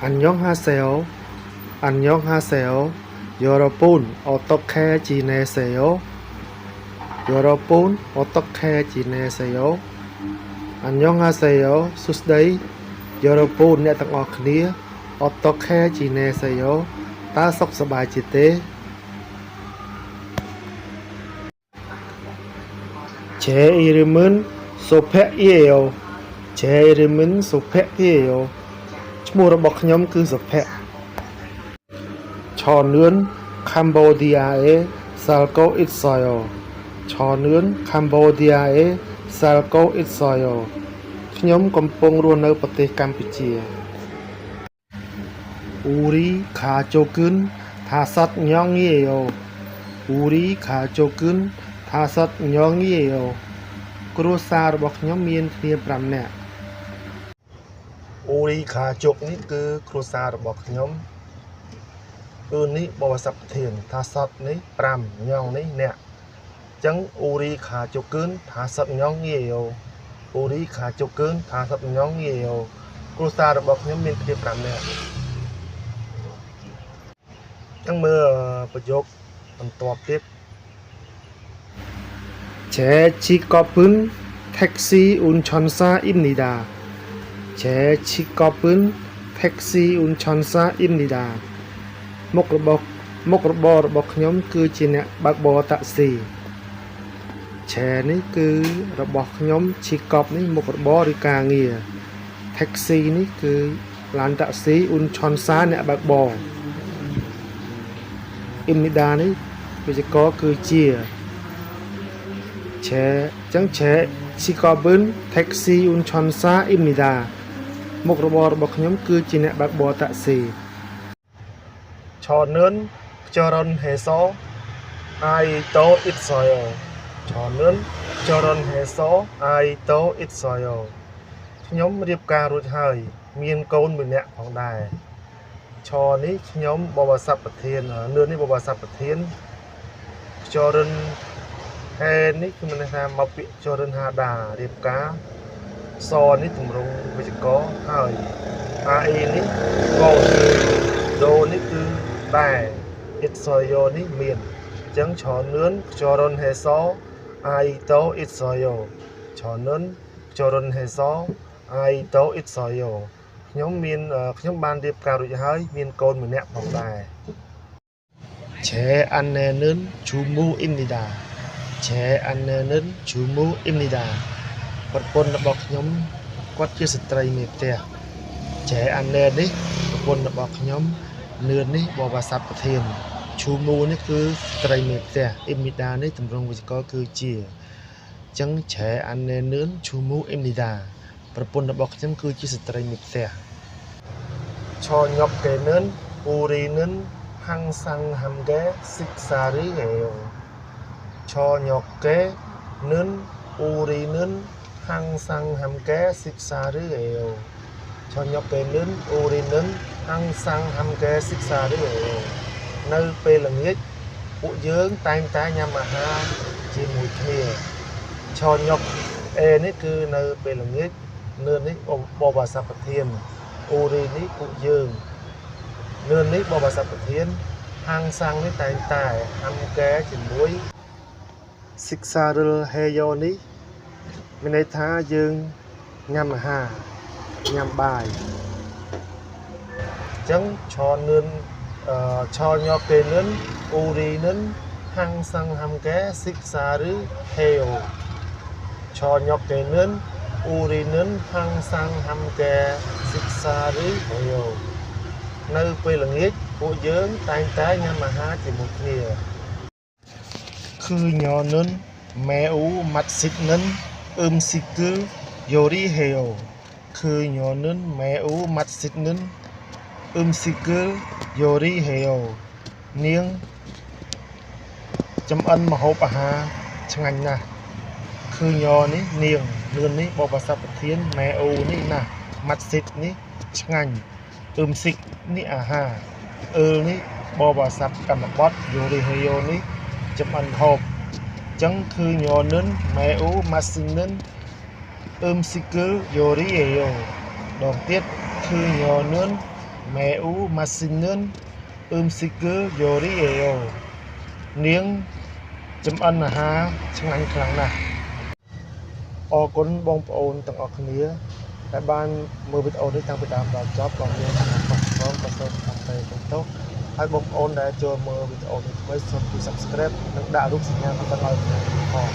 안녕하세요. 안녕하세요. 여러분, 어떻게 지내세요? 여러분, 어떻게 지내세요? 안녕하세요. សួស្តី 여러분 អ្នកទាំងអស់គ្នា 어떻게 지내세요? តើសុខសប្បាយជាទេ 제 이름은 소팩이에요. 제 이름은 소팩이에요. ឈ្មោះរបស់ខ្ញុំគឺសុភ័ក្រ 저는 캄보디아에 살고 있어요. 저는 캄보디아에 살고 있어요. ខ្ញុំកំពុងរស់នៅប្រទេសកម្ពុជា 우리 가족은 다섯 명이에요. 우리 가족은 다섯 명이에요. គ្រួសាររបស់ខ្ញុំមានគ្នា5នាក់ 우리 가족 នេះគឺគ្រួសាររបស់ខ្ញុំគឺនេះបវស័ព្ទធាន 다섯 នេះ5 명 នេះអ្នកអញ្ចឹង 우리 가족은 다섯 명이에요. 우리 가족은 다섯 명이에요. គ្រួសាររបស់ខ្ញុំមានគ្នា5នាក់អញ្ចឹងមើលប្រយោគបន្ទាប់ទៀត 제 직업은 택시 운전사입니다. 제 직업은 택시 운전사입니다. មុខរបស់មុខរបររបស់ខ្ញុំគឺជាអ្នកបើកបរតាក់ស៊ី 제 នេះគឺរបស់ខ្ញុំ 직업 នេះមុខរបរឬការងារ 택시 នេះគឺឡានតាក់ស៊ី 운전사 អ្នកបើកបរ 입니다 នេះវិជ្ជករគឺជា 제 អញ្ចឹង 제 직업은 택시 운전사입니다. មុខរបររបស់ខ្ញុំគឺជាអ្នកបើកបរតាក់ស៊ី 저는 결혼해서 아이도 있어요. 저는 결혼해서 아이도 있어요. ខ្ញុំរៀបការរួចហើយ មានកូនម្នាក់ផងដែរ 저 នេះខ្ញុំបវស័ព្ទប្រធាននឿននេះបវស័ព្ទប្រធាន 결혼 해 នេះគឺមានន័យថាមកពាក្យ 결혼하다 រៀបការ 서 នេះទម្រង់វិជ្ជករហើយ 아이 នេះកូន 도 នេះគឺដែរ 있어요 នេះមានអញ្ចឹង 저는 결혼해서 아이도 있어요. 저는 결혼해서 아이도 있어요. ខ្ញុំមានខ្ញុំបានរៀបការរួចហើយ មានកូនម្នាក់ផងដែរ 제 아내는 주부입니다. 제 아내는 주부입니다. ប្រពន្ធរបស់ខ្ញុំគាត់ជាស្ត្រីមេផ្ទះ 제 아내 នេះប្រពន្ធរបស់ខ្ញុំនឿននេះបវស័ព្ទប្រធាន 주부 នេះគឺស្ត្រីមេផ្ទះ 입니다 នេះទម្រង់វិជ្ជករគឺជាអញ្ចឹង 제 아내는 주부입니다. ប្រពន្ធរបស់ខ្ញុំគឺជាស្ត្រីមេផ្ទះ 저녁에는 우리는 항상 함께 식사를 해요. 저녁에는 우리는 항상 함께 식사를 해요. 저녁에는 우리는 항상 함께 식사를 해요. នៅពេលល្ងាចពួកយើងតែងតែញ៉ាំអាហារជាមួយគ្នា 저녁 에 នេះគឺនៅពេលល្ងាច 는 នេះបបសប្រធាន 우리 នេះពួកយើង 는 នេះបបសប្រធាន 항상 នេះតែងតែ 함께 ជាមួយ 식사를 해요 នេះមានន័យថាយើងញ៉ាំអាហារញ៉ាំបាយអញ្ចឹង 저는 អឺ 저녁에는 우리는 항상 함께 식사를 해요. 저녁에는 우리는 항상 함께 식사를 해요. នៅពេលល្ងាចពួកយើងតែងតែញ៉ាំអាហារជាមួយគ្នា 그녀는 매우 맛있는 음식을 요리해요. 그녀는 매우 맛있는 음식을 요리해요. នាងចំអិនម្ហូបអាហារឆ្ងាញ់ណាស់ 그녀 នេះនាងលឿននេះបបសប្រធាន 매우 នេះណាស់ 맛있 នេះឆ្ងាញ់ 음식 នេះអាហារ 을 នេះបបស័ព្ទកម្មបត្តិ 요리해요 នេះចំអិនម្ហូបអញ្ចឹង 그녀는 매우 맛있는 음식을 요리해요. ដងទៀត 그녀는 매우 맛있는 음식을 요리해요. នាងចម្អិនអាហារឆ្ងាញ់ខ្លាំងណាស់អរគុណបងប្អូនទាំងអស់គ្នាដែលបានមើលវីដេអូនេះតាំងពីដើមដល់ចប់បើមានចំណុចខុសឆ្គងក៏សូមខមមិនទោសហើយបងប្អូនដែលចូលមើលវីដេអូនេះថ្មីសូមជួយ Subscribe និងដាក់រូបសញ្ញាកណ្ដឹងឲ្យផង។